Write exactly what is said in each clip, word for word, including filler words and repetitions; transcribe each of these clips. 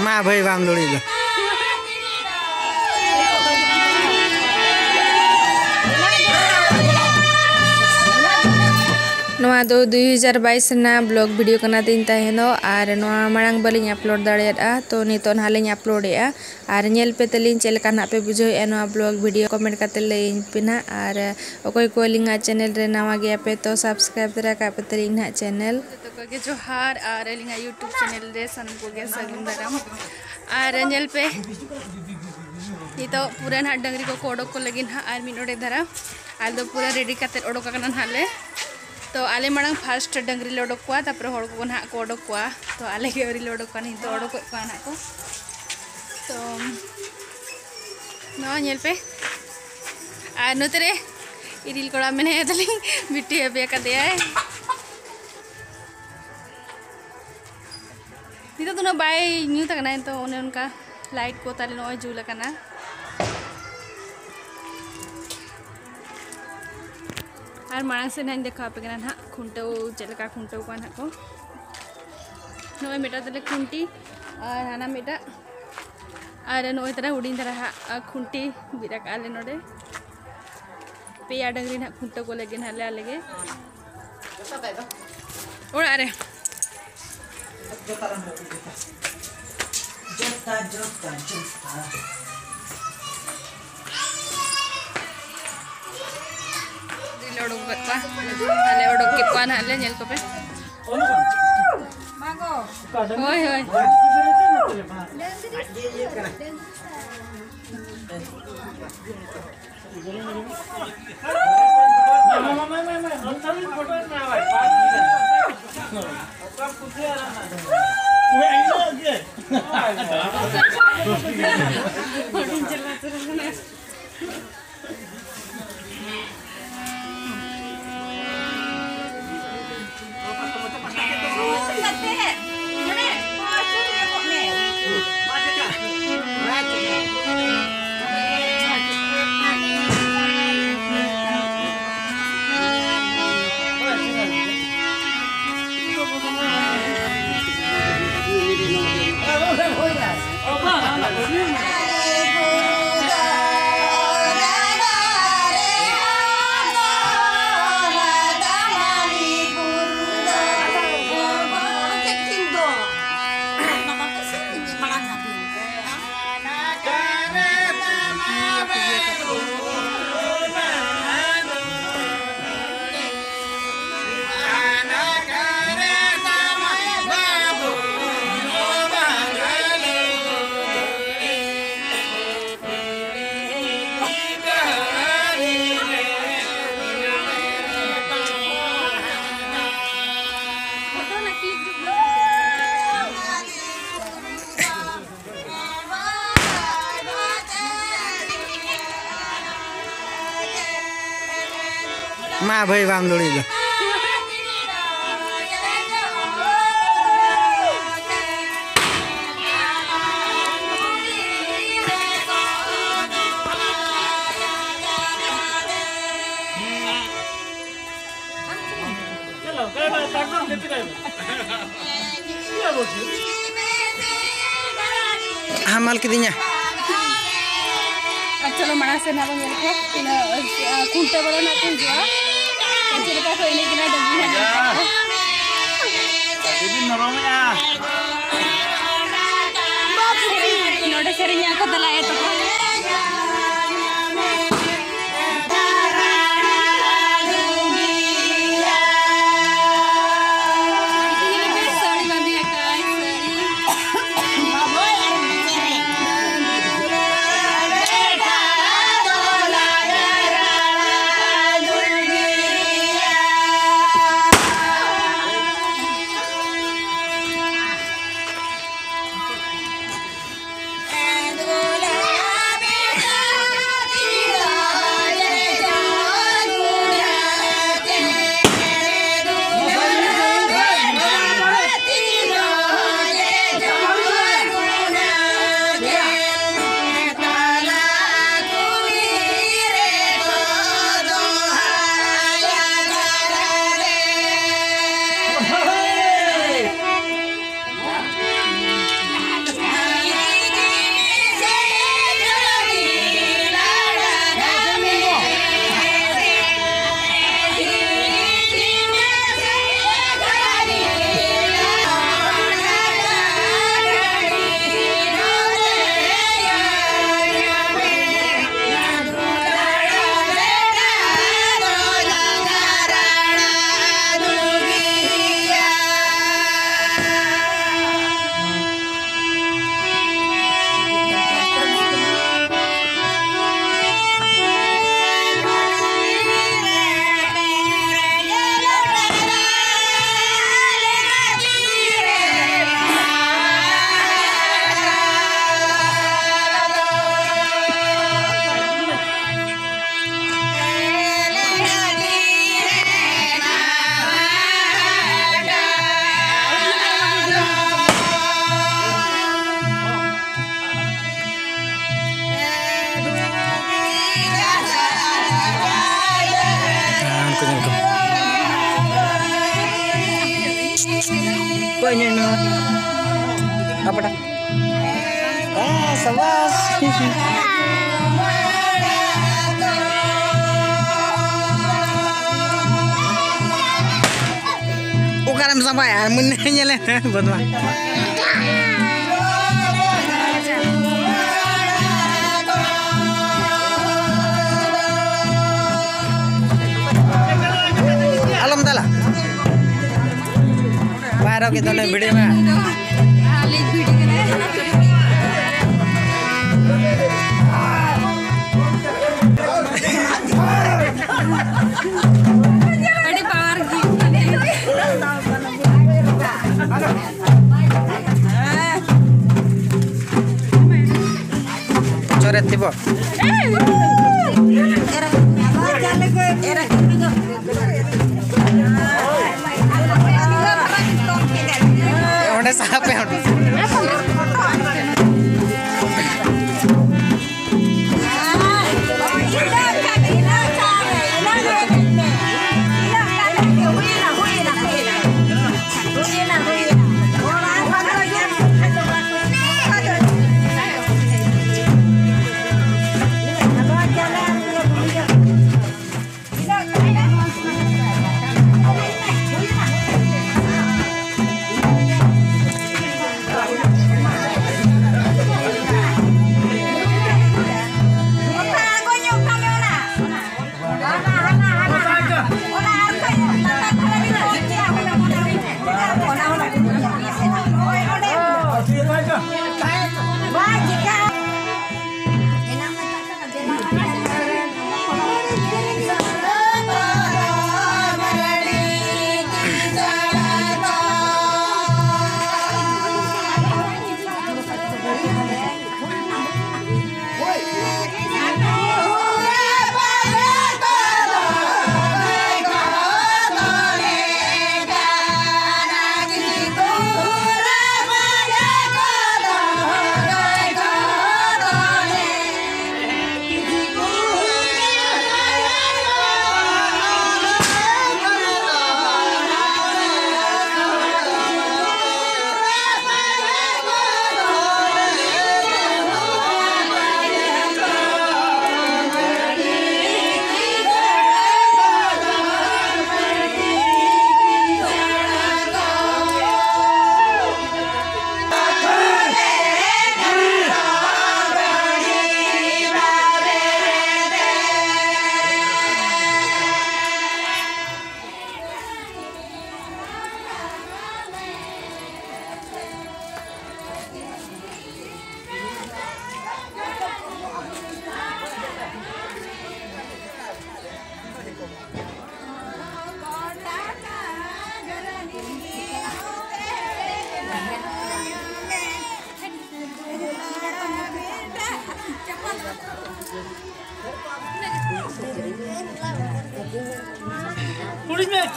ᱢᱟ ᱵᱷᱟᱹᱭ, ᱵᱟᱢ ᱫᱩᱲᱩᱵ ᱫᱚ᱾ ᱱᱚᱣᱟ ᱫᱚ ᱫᱩᱭ ᱦᱟᱡᱟᱨ ᱵᱟᱭᱤᱥ ᱨᱮᱱᱟᱜ ᱵᱞᱚᱜ ᱵᱷᱤᱰᱤᱭᱳ ᱠᱟᱱᱟ ᱛᱤᱧ ᱛᱟᱦᱮᱱᱚᱜ, ᱟᱨ ᱱᱚᱣᱟ ᱢᱟᱲᱟᱝ ᱵᱟᱹᱞᱤᱧ ᱟᱯᱞᱳᱰ ᱫᱟᱲᱮᱭᱟᱫᱼᱟ, ᱛᱚ ᱱᱤᱛᱚᱜ ᱱᱟᱦᱟᱜ ᱞᱤᱧ ᱟᱯᱞᱳᱰᱮᱜᱼᱟ᱾ ᱟᱨ ᱧᱮᱞ ᱯᱮ ᱛᱟᱹᱞᱤᱧ ᱪᱮᱫ ᱞᱮᱠᱟ ᱱᱟᱦᱟᱜ ᱯᱮ ᱵᱩᱡᱷᱟᱹᱣᱮᱫᱼᱟ ᱱᱚᱣᱟ ᱵᱞᱚᱜ ᱵᱷᱤᱰᱤᱭᱳ, ᱠᱚᱢᱮᱱᱴ ᱠᱟᱛᱮ ᱞᱟᱹᱭᱟᱹᱧ ᱯᱮ ᱱᱟᱦᱟᱜ᱾ ᱟᱨ ᱚᱠᱚᱭ ᱠᱚ ᱟᱹᱞᱤᱧᱟᱜ ᱪᱮᱱᱮᱞ ᱨᱮ ᱱᱟᱣᱟ ᱜᱮᱭᱟ ᱯᱮ, ᱛᱚ ᱥᱟᱵᱥᱠᱨᱟᱭᱤᱵ ᱛᱚᱨᱟ ᱠᱟᱜ ᱯᱮ ᱛᱟᱹᱞᱤᱧ ᱱᱟᱦᱟᱜ ᱪᱮᱱᱮᱞ᱾ ᱡᱚᱛᱚ ᱠᱚᱜᱮ ᱡᱚᱦᱟᱨ, ᱟᱨ ᱟᱹᱞᱤᱧᱟᱜ YouTube ᱪᱮᱱᱮᱞ ᱨᱮ ᱥᱟᱱᱟᱢ ᱠᱚᱜᱮ ᱥᱟᱹᱜᱩᱱ ᱫᱟᱨᱟᱢ᱾ ᱟᱨ ᱧᱮᱞ ᱯᱮ, ᱱᱤᱛᱚᱜ ᱯᱩᱨᱟᱹ ᱱᱟᱦᱟᱜ ᱰᱟᱹᱝᱨᱤ ᱠᱚᱠᱚ ᱚᱰᱚᱠ ᱠᱚ ᱞᱟᱹᱜᱤᱫ ᱱᱟᱦᱟᱜ, ᱟᱨ ᱢᱤᱫ ᱚᱰᱮ ᱫᱷᱟᱨᱟ᱾ ᱟᱞᱮ ᱫᱚ ᱯᱩᱨᱟᱹ ᱨᱮᱰᱤ ᱠᱟᱛᱮᱫ ᱚᱰᱚᱠ ᱟᱠᱟᱱᱟ ᱱᱟᱦᱟᱜ ᱞᱮ᱾ ᱛᱚ ᱟᱞᱮ ᱢᱟᱲᱟᱝ ᱯᱷᱟᱥᱴ ᱰᱟᱹᱝᱨᱤ ᱞᱮ ᱚᱰᱚᱠ ᱠᱚᱣᱟ, ᱛᱟᱨᱯᱚᱨᱮ ᱦᱚᱲ ᱠᱚᱠᱚ ᱱᱟᱦᱟᱜ ᱠᱚ ᱚᱰᱚᱠ ᱠᱚᱣᱟ᱾ ᱛᱚ ᱟᱞᱮ ᱜᱮ ᱟᱹᱣᱨᱤ ᱞᱮ ᱚᱰᱚᱠ ᱠᱚᱣᱟ, ᱱᱤᱛᱚᱜ ᱚᱰᱚᱠᱚᱜ ᱠᱚᱣᱟ ᱱᱟᱦᱟᱜ ᱠᱚ᱾ ᱛᱚ ᱱᱚᱣᱟ ᱧᱮᱞ ᱯᱮ, ᱟᱨ ᱱᱚᱛᱮ ᱨᱮ ᱤᱨᱤᱞ ᱠᱚᱲᱟ ᱢᱮᱱᱟᱭᱟ ᱛᱟᱞᱤᱧ, ᱵᱤᱴᱤ ᱦᱟᱵᱮ ᱟᱠᱟᱫᱮᱭᱟᱭ᱾ ᱱᱤᱛᱚᱜ ᱫᱚ ᱩᱱᱟᱹᱜ ᱵᱟᱭ ᱧᱩᱛ ᱟᱠᱟᱱᱟ, ᱱᱤᱛᱚᱜ ᱚᱱᱮ ᱚᱱᱠᱟ ᱞᱟᱭᱤᱴ ᱠᱚ ᱛᱟᱞᱮ ᱱᱚᱜᱼᱚᱭ ᱡᱩᱞ ᱟᱠᱟᱱᱟ᱾ ᱟᱨ ᱢᱟᱲᱟᱝ ᱥᱮᱫ ᱱᱟᱦᱟᱜ ᱤᱧ ᱫᱮᱠᱷᱟᱣ ᱟᱯᱮ ᱠᱟᱱᱟ ᱱᱟᱦᱟᱜ ᱠᱷᱩᱱᱴᱟᱹᱣ, ᱪᱮᱫ ᱞᱮᱠᱟ ᱠᱷᱩᱱᱴᱟᱹᱣ ᱠᱚᱣᱟ ᱱᱟᱦᱟᱜ ᱠᱚ᱾ ᱱᱚᱜᱼᱚᱭ ᱢᱤᱫᱴᱟᱝ ᱛᱟᱞᱮ ᱠᱷᱩᱱᱴᱤ, ᱟᱨ ᱦᱟᱱᱟ ᱢᱤᱫᱴᱟᱝ, ᱟᱨ ᱱᱚᱜᱼᱚᱭ ᱛᱟᱞᱮ ᱦᱩᱰᱤᱧ ᱫᱷᱟᱨᱟ ᱦᱟᱸᱜ ᱠᱷᱩᱱᱴᱤ ᱵᱤᱫ ᱟᱠᱟᱫᱼᱟ ᱞᱮ ᱱᱚᱰᱮ᱾ ᱯᱮᱭᱟ ᱰᱟᱹᱝᱨᱤ ᱱᱟᱦᱟᱜ ᱠᱷᱩᱱᱴᱟᱹᱣ ᱠᱚ ᱞᱟᱹᱜᱤᱫ ᱱᱟᱦᱟᱜ ᱞᱮ ᱟᱞᱮ ᱜᱮ᱾ ᱚᱲᱟᱜ ᱨᱮ᱾ ᱡᱚᱛᱟ, ᱡᱚᱛᱟ, ᱡᱚᱛᱟ᱾ ᱞᱮ ᱚᱰᱚᱠ ᱠᱮᱫ ᱠᱚᱣᱟ᱾ ᱟᱞᱮ ᱚᱰᱚᱠ ᱠᱮᱫ ᱠᱚᱣᱟ ᱱᱟᱦᱟᱜ ᱞᱮ, ᱧᱮᱞ ᱠᱚᱯᱮ᱾ ᱦᱳᱭ, ᱦᱳᱭ᱾ ᱵᱷᱟᱹᱭ ᱵᱟᱢ ᱞᱩᱲᱤ ᱫᱚ᱾ ᱦᱟᱢᱟᱞ ᱠᱤᱫᱤᱧᱟ᱾ ᱟᱨ ᱪᱚᱞᱚ, ᱢᱟᱲᱟᱝ ᱥᱮᱫ ᱱᱟᱜ ᱵᱚᱱ ᱧᱮᱞ ᱠᱚᱣᱟ, ᱛᱤᱱᱟᱹᱜ, ᱟ, ᱠᱷᱩᱱᱴᱟᱹᱣ ᱵᱚᱞᱚ ᱱᱟᱜ ᱠᱚ ᱦᱤᱡᱩᱜᱼᱟ᱾ ᱪᱮᱫ ᱞᱮᱠᱟ ᱠᱚ ᱮᱱᱮᱡ ᱠᱟᱱᱟ, ᱰᱟᱹᱝᱜᱩ ᱦᱚᱸ ᱧᱮᱞ ᱠᱚᱣᱟ᱾ ᱟᱹᱰᱤ ᱵᱤᱱ ᱱᱚᱨᱚᱢᱮᱜᱼᱟ᱾ ᱱᱚᱰᱮ ᱥᱮᱨᱮᱧ ᱟᱠᱚ, ᱫᱮᱞᱟ ᱮ ᱛᱟᱠᱚ᱾ ᱚᱠᱚᱭ ᱧᱮᱞ ᱢᱮ? ᱟᱯᱟᱴᱟ᱾ ᱦᱮᱸ, ᱥᱟᱵᱟᱥ᱾ ᱚᱠᱟᱨᱮᱢ ᱥᱟᱵᱟᱭᱟ? ᱢᱩᱱᱱᱟᱹ ᱧᱮᱞᱮ ᱢᱮ, ᱵᱚᱫᱢᱟ᱾ ᱟᱞᱚᱢ ᱫᱟᱞᱟ᱾ ᱵᱟᱭ ᱨᱚᱜ ᱜᱮ ᱫᱚᱞᱮ ᱵᱷᱤᱲᱤ ᱢᱮ᱾ ᱟᱹᱰᱤ ᱯᱟᱣᱟᱨ ᱜᱮ᱾ ᱪᱚᱨᱮ ᱛᱤᱵᱚ᱾ ᱚᱸᱰᱮ ᱥᱟᱦᱟ ᱯᱮ, ᱚᱸᱰᱮ᱾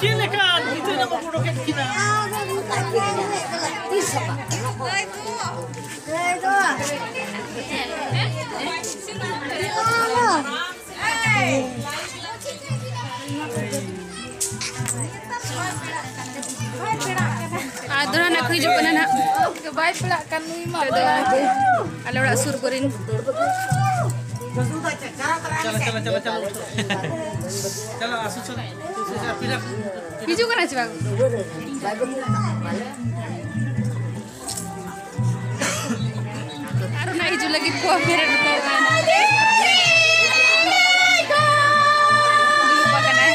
ᱪᱮᱫ ᱞᱮᱠᱟ ᱱᱤᱛᱚᱜ ᱧᱟᱢ ᱚᱰᱚᱠᱮᱫ ᱠᱤᱱᱟ? ᱟᱨ ᱫᱚᱦᱲᱟ ᱱᱟᱜ ᱠᱚ ᱦᱤᱡᱩᱜ ᱠᱟᱱᱟ ᱱᱟᱜ᱾ ᱵᱟᱭ ᱯᱮᱲᱟᱜ ᱠᱟᱱ ᱱᱩᱭ ᱢᱟ᱾ ᱱᱤᱛᱚᱜ ᱫᱚ ᱟᱞᱮ ᱚᱲᱟᱜ ᱥᱩᱨ ᱠᱚᱨᱮᱱ᱾ ᱪᱟᱞᱟᱜ, ᱪᱟᱞᱟᱜ, ᱪᱟᱞᱟᱜ, ᱪᱟᱞᱟᱜ᱾ ᱪᱟᱞᱟᱜ, ᱟᱥᱩ, ᱪᱟᱞᱟᱜ᱾ ᱦᱤᱡᱩᱜ ᱠᱟᱱᱟ ᱪᱮ ᱵᱟᱝ? ᱟᱨ ᱚᱱᱟ ᱦᱤᱡᱩᱜ ᱞᱟᱹᱜᱤᱫ ᱠᱚ ᱯᱮᱨᱮᱰ ᱩᱛᱟᱹᱨ ᱠᱟᱱᱟ᱾ ᱫᱩᱲᱩᱵ ᱟᱠᱟᱱᱟᱭ᱾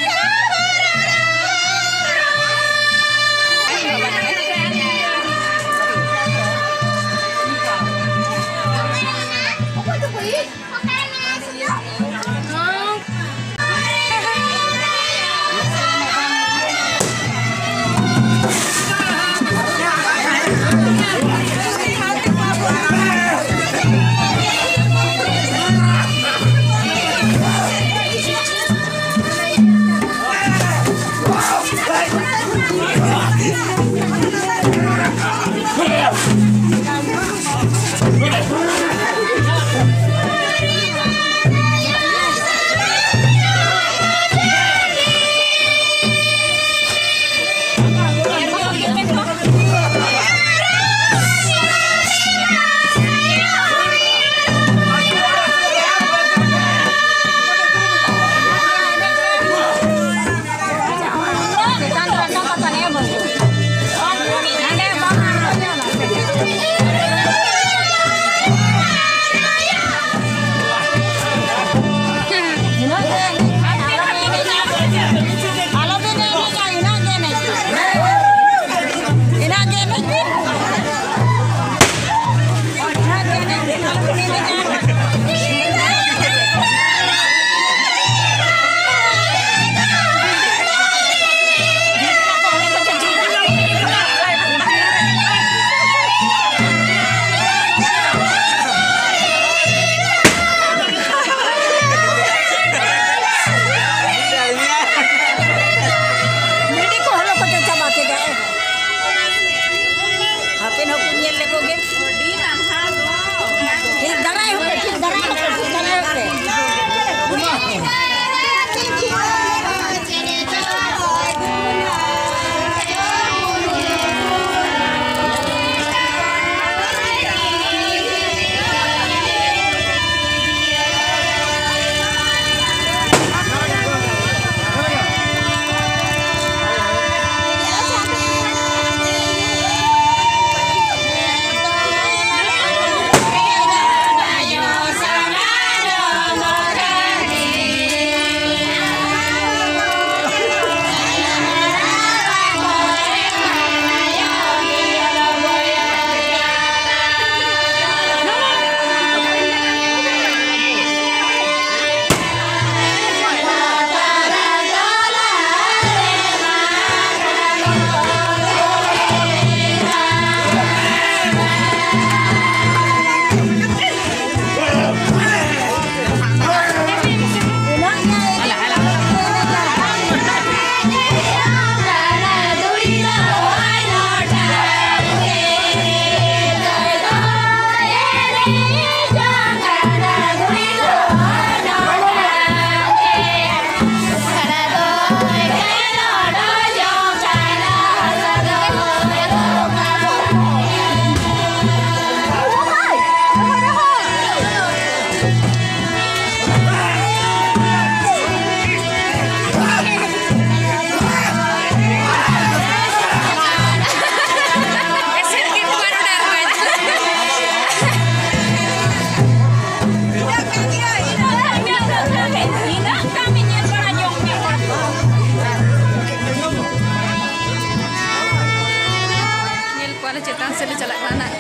ᱪᱮᱫ ᱞᱮ ᱪᱟᱞᱟᱜ ᱠᱟᱱᱟ ᱱᱟᱜ,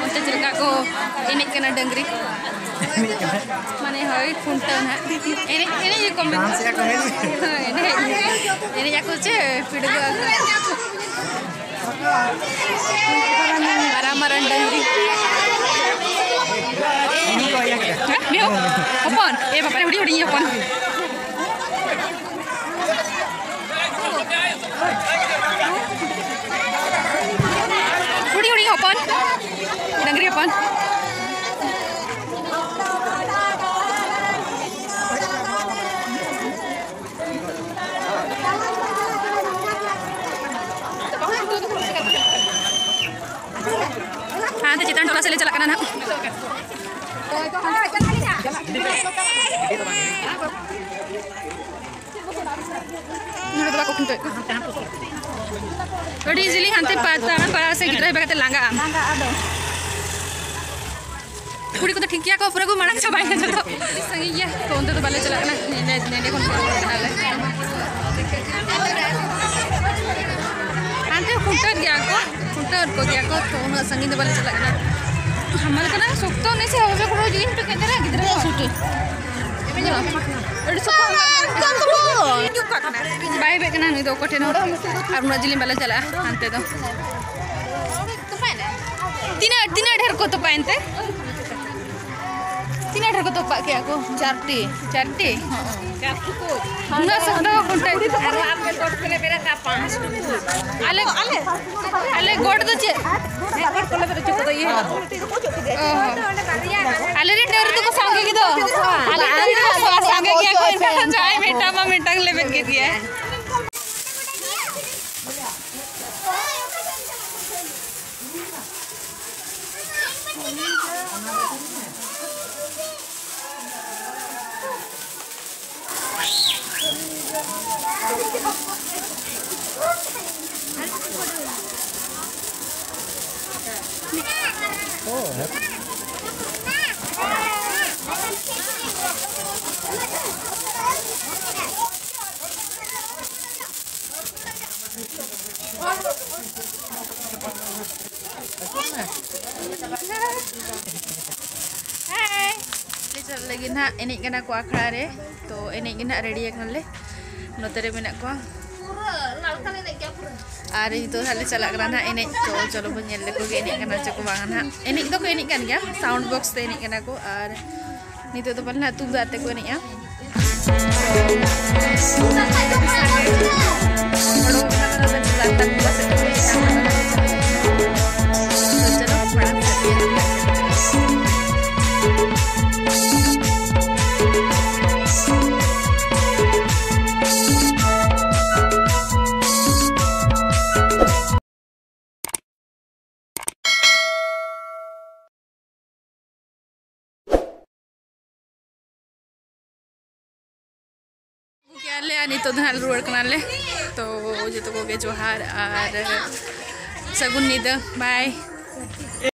ᱚᱱᱛᱮ ᱪᱮᱫ ᱞᱮᱠᱟ ᱠᱚ ᱮᱱᱮᱡ ᱠᱟᱱᱟ ᱰᱟᱹᱝᱨᱤ ᱠᱚ᱾ ᱢᱟᱱᱮ ᱦᱳᱭ, ᱠᱷᱩᱱᱴᱟᱹᱣ ᱱᱟᱜ᱾ ᱮᱱᱮᱡ, ᱮᱱᱮᱡ ᱜᱮᱠᱚ ᱢᱮᱱ᱾ ᱰᱟᱱᱥ ᱮᱫᱟ ᱠᱚ, ᱮᱱᱮᱡ᱾ ᱦᱳᱭ, ᱮᱱᱮᱡ᱾ ᱮᱱᱮᱡ ᱟᱠᱚ ᱪᱮ ᱯᱤᱰᱜᱟᱹ ᱟᱠᱚ᱾ ᱢᱟᱨᱟᱝ ᱢᱟᱨᱟᱝ ᱰᱟᱹᱝᱨᱤ᱾ ᱦᱮᱸ, ᱢᱤᱦᱩ ᱦᱚᱯᱚᱱ᱾ ᱮ ᱵᱟᱵᱟ ᱨᱮ, ᱦᱩᱰᱤᱧ ᱦᱩᱰᱤᱧ ᱦᱚᱯᱚᱱ᱾ ᱦᱩᱰᱤᱧ ᱦᱩᱰᱤᱧ ᱦᱚᱯᱚᱱ, ᱰᱟᱹᱝᱨᱤ ᱦᱚᱯᱚᱱ᱾ ᱦᱟᱱᱛᱮ ᱪᱮᱛᱟᱱ ᱴᱚᱞᱟ ᱥᱮᱫ ᱞᱮ ᱪᱟᱞᱟᱜ ᱠᱟᱱᱟ ᱱᱟᱦᱟᱜ᱾ ᱱᱚᱰᱮ ᱫᱚ ᱵᱟᱠᱚ ᱠᱷᱩᱱᱴᱟᱹᱣᱮᱫ ᱠᱚᱣᱟ᱾ ᱟᱹᱰᱤ ᱡᱤᱞᱤᱧ ᱦᱟᱱᱛᱮ ᱯᱟᱛᱟ, ᱯᱟᱲᱟ ᱥᱮ ᱜᱤᱫᱽᱨᱟᱹ ᱦᱮᱡ ᱠᱟᱛᱮ ᱞᱟᱸᱜᱟᱜ ᱟᱢ᱾ ᱞᱟᱸᱜᱟ ᱟᱫᱚ᱾ ᱠᱩᱲᱤ ᱠᱚᱫᱚ ᱴᱷᱤᱠ ᱜᱮᱭᱟ ᱠᱚ, ᱯᱩᱨᱟᱹ ᱠᱚ ᱢᱟᱲᱟᱝ ᱪᱟᱵᱟᱭᱮᱱᱟ ᱡᱚᱛᱚ᱾ ᱥᱟᱺᱜᱤᱧ ᱜᱮᱭᱟ, ᱛᱚ ᱚᱱᱛᱮ ᱫᱚ ᱵᱟᱞᱮ ᱪᱟᱞᱟᱜ ᱠᱟᱱᱟ᱾ ᱱᱮᱰᱮ, ᱱᱮᱰᱮ ᱠᱷᱚᱱ ᱜᱮ ᱨᱩᱣᱟᱹᱲ ᱠᱟᱱᱟᱞᱮ᱾ ᱦᱟᱱᱛᱮ ᱠᱷᱩᱱᱴᱟᱹᱣ ᱜᱮᱭᱟ ᱠᱚ, ᱠᱷᱩᱱᱴᱟᱹᱣ ᱠᱚ ᱜᱮᱭᱟ ᱠᱚ, ᱛᱚ ᱩᱱᱟᱹᱜ ᱥᱟᱺᱜᱤᱧ ᱫᱚ ᱵᱟᱞᱮ ᱪᱟᱞᱟᱜ ᱠᱟᱱᱟ᱾ ᱦᱟᱢᱟᱞ ᱠᱟᱱᱟ, ᱥᱚᱠᱛᱚ ᱱᱮᱥᱮ ᱦᱚᱵᱮ ᱠᱚᱱᱚ ᱡᱤᱱᱤᱥ ᱯᱮ ᱠᱮᱫᱮᱨᱟ ᱜᱤᱫᱽᱨᱟᱹ ᱠᱚ᱾ ᱥᱩᱴᱩ᱾ ᱟᱹᱰᱤ ᱥᱚᱠᱛᱚ ᱦᱟᱢᱟᱞ ᱠᱟᱱᱟ᱾ ᱵᱟᱭ ᱦᱮᱡ ᱠᱟᱱᱟ ᱱᱩᱭ ᱫᱚ ᱚᱠᱚᱭ ᱴᱷᱮᱱ ᱦᱚᱸ, ᱟᱨ ᱩᱱᱟᱹᱜ ᱡᱤᱞᱤᱧ ᱵᱟᱞᱮ ᱪᱟᱞᱟᱜᱼᱟ ᱦᱟᱱᱛᱮ ᱫᱚ᱾ ᱛᱤᱱᱟᱹᱜ, ᱛᱤᱱᱟᱹᱜ ᱰᱷᱮᱨ ᱠᱚ ᱛᱚᱯᱟ ᱮᱱᱛᱮ? ᱛᱤᱱᱟᱹᱜ ᱰᱷᱮᱨ ᱠᱚ ᱛᱚᱯᱟᱜ ᱠᱮᱜᱼᱟ ᱠᱚ? ᱪᱟᱨᱴᱤ᱾ ᱪᱟᱨᱴᱤ? ᱩᱱᱟᱹᱜ ᱥᱚᱠᱛᱚ ᱠᱚ ᱠᱷᱩᱱᱴᱟᱹᱣ᱾ ᱟᱨ ᱟᱯᱮ ᱜᱚᱰ ᱯᱮ ᱞᱮᱵᱮᱫ ᱟᱠᱟᱫ ᱯᱟᱸᱪ ᱴᱩᱠᱩᱡ᱾ ᱟᱞᱮ, ᱟᱞᱮ, ᱟᱞᱮ ᱜᱚᱰ ᱫᱚ ᱪᱮᱫ? ᱜᱚᱰ ᱠᱚ ᱞᱮᱵᱮᱫ ᱦᱚᱪᱚ ᱠᱚᱫᱚ ᱤᱭᱟᱹ᱾ ᱚ᱾ ᱟᱞᱮ ᱨᱮᱱ ᱰᱟᱹᱝᱨᱤ ᱫᱚᱠᱚ ᱥᱟᱸᱜᱮ ᱜᱮᱫᱚ᱾ ᱟᱞᱮ ᱨᱮᱱ ᱰᱟᱹᱝᱨᱤ ᱫᱚᱠᱚ ᱥᱟᱸᱜᱮ ᱜᱮᱭᱟ ᱠᱚ, ᱮᱱᱠᱷᱟᱱ ᱡᱟᱦᱟᱸᱭ ᱢᱤᱫᱴᱟᱝ ᱢᱟ ᱢᱤᱫᱴᱟᱝ ᱞᱮᱵᱮᱫ ᱠᱮᱫ ᱜᱮᱭᱟᱭ᱾ ᱦᱟᱭ᱾ ᱞᱮ ᱪᱟᱞᱟᱜ ᱞᱟᱹᱜᱤᱫ ᱱᱟᱦᱟᱜ, ᱮᱱᱮᱡ ᱠᱟᱱᱟ ᱠᱚ ᱟᱠᱷᱲᱟ ᱨᱮ᱾ ᱛᱚ, ᱮᱱᱮᱡ ᱜᱮ ᱱᱟᱦᱟᱜ ᱨᱮᱰᱤ ᱟᱠᱟᱱᱟᱞᱮ᱾ ᱱᱚᱛᱮ ᱨᱮ ᱢᱮᱱᱟᱜ ᱠᱚᱣᱟ᱾ ᱟᱨ ᱱᱤᱛᱚᱜ ᱦᱟᱸᱜ ᱞᱮ ᱪᱟᱞᱟᱜ ᱠᱟᱱᱟ ᱱᱟᱦᱟᱜ ᱮᱱᱮᱡ᱾ ᱛᱚ, ᱪᱚᱞᱚ ᱵᱚᱱ ᱧᱮᱞ ᱞᱮᱠᱚ ᱜᱮ, ᱮᱱᱮᱡ ᱠᱟᱱᱟ ᱪᱚ ᱠᱚ ᱵᱟᱝᱟ ᱱᱟᱦᱟᱜ᱾ ᱮᱱᱮᱡ ᱫᱚᱠᱚ ᱮᱱᱮᱡ ᱠᱟᱱ ᱜᱮᱭᱟ, sound box ᱛᱮ ᱮᱱᱮᱡ ᱠᱟᱱᱟ ᱠᱚ᱾ ᱟᱨ ᱱᱤᱛᱚᱜ ᱫᱚ ᱯᱟᱞᱮ ᱱᱟᱦᱟᱜ ᱛᱩᱢᱫᱟᱜ ᱟᱛᱮ ᱠᱚ ᱮᱱᱮᱡᱼᱟ᱾ ᱟᱹᱜᱩ ᱠᱮᱜᱼᱟ ᱞᱮ ᱟᱨ ᱱᱤᱛᱚᱜ ᱫᱚ ᱦᱟᱸᱜ ᱨᱩᱣᱟᱹᱲ ᱠᱟᱱᱟᱞᱮ᱾ ᱛᱚ, ᱡᱚᱛᱚ ᱠᱚᱜᱮ ᱡᱚᱦᱟᱨ ᱟᱨ ᱥᱟᱹᱜᱩᱱ ᱧᱤᱫᱟᱹ᱾ ᱵᱟᱭ᱾